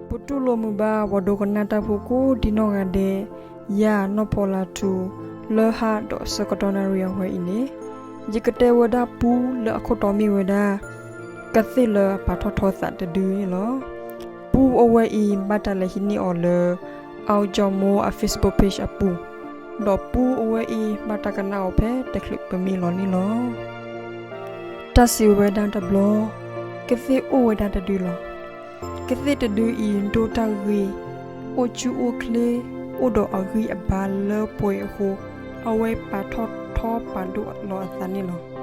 ပတူၢ်လိာ်မုာ်ဘၣ်ပှၤဒိကနၣ်တၢ်ဖိကိးဒံနီၢ်ဂၤဒဲး, ယၤနီၢ်ဖီလါထူ, လၢဟါဒီးဆၢကတီၢ်နၣ်ရံၣ်အဝဲအံၤန့ၣ်, ယကတဲဝဲဒၣ်ပူလၢအခိၣ်တီမ့ၢ်ဝဲဒၣ် ကသ့ၣ်လၢအပာ်ထီၣ်ထီသးတဒုန့ၣ်လီၤ. ပူအဝဲအံၤ ဘၣ်တၢ်လဲၤဟံးန့ၢ်အီၤလၢ အီကၠီမိအ Facebook page အပူၤ, ဒီးပူအဝဲအံၤ ဘၣ်တၢ်ကနၣ်အီၤဖဲတချုးပမံလီၤန့ၣ်လီၤ. တၢ်စံးဝဲဒၣ်တဘျီ, ကသ့ၣ်အိၣ်ဝဲဒၣ်တဒုလီၤ. ကသ့ၣ်တဒုအံၤ ဒိၣ်တၢ်ဂ့ၤ, အိၣ်ကူအိၣ်ချ့, အိၣ်ဒီးအဂံၢ်အဘါလၢပှဲၤအဃိ, အဝဲပာ်ထီၣ်ထီပာ်ဒိၣ်လီၤအသးန့ၣ်လီၤ.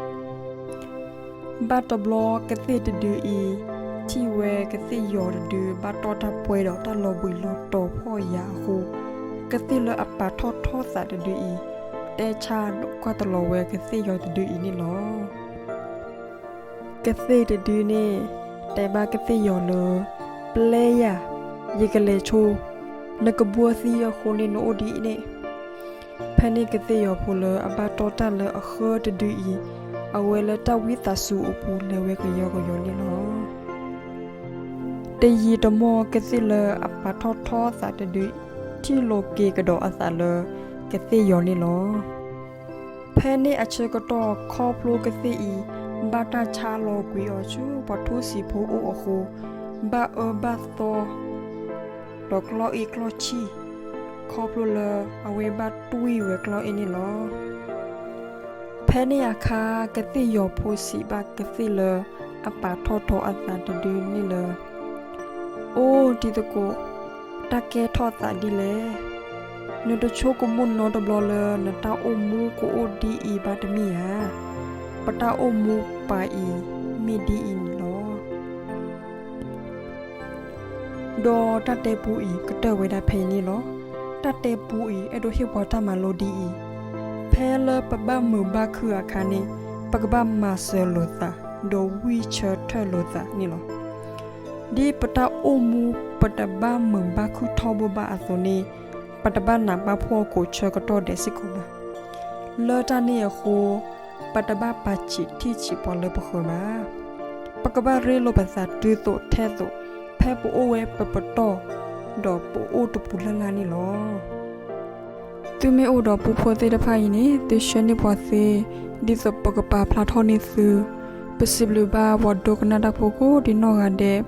ဘၣ်တဘျီကသ့ၣ်တဒုအံၤ ထံၣ်ဝဲကသ့ၣ်ယီၤတဒု ဘၣ်တီၢ်တၢ်ပှဲၤဒီးတၢ်လီၤဘှံးလီၤတီၤဖှီၣ်ယာ်အဃိ, ကသ့ၣ်လၢအပာ်ထီၣ်ထီသးတဒုအံၤ တဲဆါဒီးကွၢ်တလီၤဝဲကသ့ၣ်ယီၤတဒုအံၤန့ၣ်လီၤ. ကသ့ၣ်တဒုန့ၣ် တဲဘၣ်ကသ့ၣ်ယီၤလၢ ပျဲယၤ, ယကလဲၤဆိ, နကဘှီသံအဃိန့ၣ် နအိၣ်ဒ်အံၤန့ၣ်. ဖဲန့ၣ်ကသ့ၣ်ယီၤဖိလၢအဘၣ်တီၢ်တၢ်လၢအဃၢတဒုအံၤ, အဝဲလၢတၢ်ဝံသးစူၤအပူၤလဲၤဝဲကယီကယီန့ၣ်လီၤ. တယံာ်တမီၢ်ကသ့ၣ်လၢအပာ်ထီၣ်ထီသးတဒု ထံၣ်လိာ်က့ၤကဒီးအသးလၢကသ့ၣ်ယီၤန့ၣ်လီၤ. ဖဲန့ၣ်အဆၢကတီၢ်ခီဖျိကသ့ၣ်အံၤ ဘၣ်တၢ်ဆါလီၤကွံာ်အီၤဆူပှၤထူစံာ်ဖိအိၣ်အဃိ, ဘၣ်အၢဘၣ်သီ ဒီးကျီၢ်အ့ၣ်ကျီၢ်ဆံၣ်, ခီဖျိလၢအဝဲဘၣ်တွံၢ်ဝဲကျီၢ်အ့ၣ်န့ၣ်လီၤ. ဖဲန့ၣ်အခါ ကသ့ၣ်ယီၤဖိစံးဘၣ်ကသ့ၣ်လၢအပာ်ထီၣ်ထီအသးတဒုန့ၣ်လၢ အိၣ်တံၤသကိး, တၢ်ကဲထီၣ်သးဒ်လဲၣ်. နတဆိကမိၣ်နီတဘျီလၢနတၢ်အိၣ်မူကအိၣ်ဒ်အံၤဘၣ်တမ့ၢ်ဧါ. ပတၢ်အိၣ်မူပၤအံၤမ့ၢ်ဒ်အံၤန့ၣ်လီၤ. ဒီးတၢ်တဲပူအံၤကတၢၢ်ဝဲဒၣ်ဖဲအံၤန့ၣ်လီၤ. တၢ်တဲပူအံၤ အဲၣ်ဒိးဟ့ၣ်ပှၤတၢ်မၤလိဒ်အံၤ, ဖဲလၢပဘၣ်မုာ်ဘၣ်ခုၣ်အခါန့ၣ်, ပကဘၣ်မၤစၢၤလိာ်သး, ဒီးဝံၢ်ဆၢထၢၣ်လိာ်သးန့ၣ်လီၤ. ဒ်ပတၢ်အိၣ်မူပတဘၣ်မုာ်ဘၣ်ခုၣ်ထီဘိဘၣ်အသိးန့ၣ်, ပတဘၣ်နးဘၣ်ဖှီၣ်ကိးဆၢကတီၢ်ဒဲးစ့ၢ်ကီးဘၣ်. လၢတၢ်န့ၣ်အဃိ, ပတဘၣ်ပာ်ဆံးထံၣ်ဆံးပှၤလၢပဃၢၤဘၣ်. ပကဘၣ်ရ့လိာ်ပသးတုၤသိးထဲသိး, ဖဲပအိၣ်ဝဲပပတီၢ်, ဒီးပအိၣ်တပူၤလၢ်လၢ်န့ၣ်လီၤ. သုမ့ၢ်အိၣ်ဒီးပူဖိသ့ၣ်တဖၣ်အံၤန့ၣ်, သုဆှၢန့ၢ်ပှၤသ့, ဒ်သိးပကပာ်ဖျါထီၣ်န့ၢ်သု. ပစံးဘျုးဘၣ်ပှၤဒိကနၣ်တၢ်ဖိကိးဒံနီၢ်ဂၤဒဲး,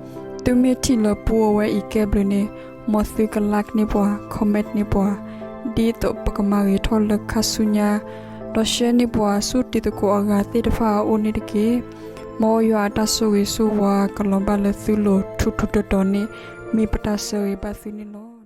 သုမ့ၢ်ထံၣ်လၢပူအဝဲအံၤကဲဘျုးန့ၣ်, မ်သုက like န့ၢ်ပှၤ, comment န့ၢ်ပှၤ, ဒ်သိးပကမၤဂ့ၤထီၣ်လၢခါဆူညါ, ဒီးဆှၢန့ၢ်ပှၤဆူတံၤသကိးအဂၤသ့ၣ်တဖၣ်အအိၣ်န့ၣ်တက့ၢ်. မ်ယွၤအတၢ်ဆိၣ်ဂ့ၤဆိၣ်ဝါကလီၤဘၣ်လၢသုလိၤထူထူတီတီန့ၣ်, မ့ၢ်ပတၢ်ဆၢဂ့ၤဘၣ်သုန့ၣ်လီၤ.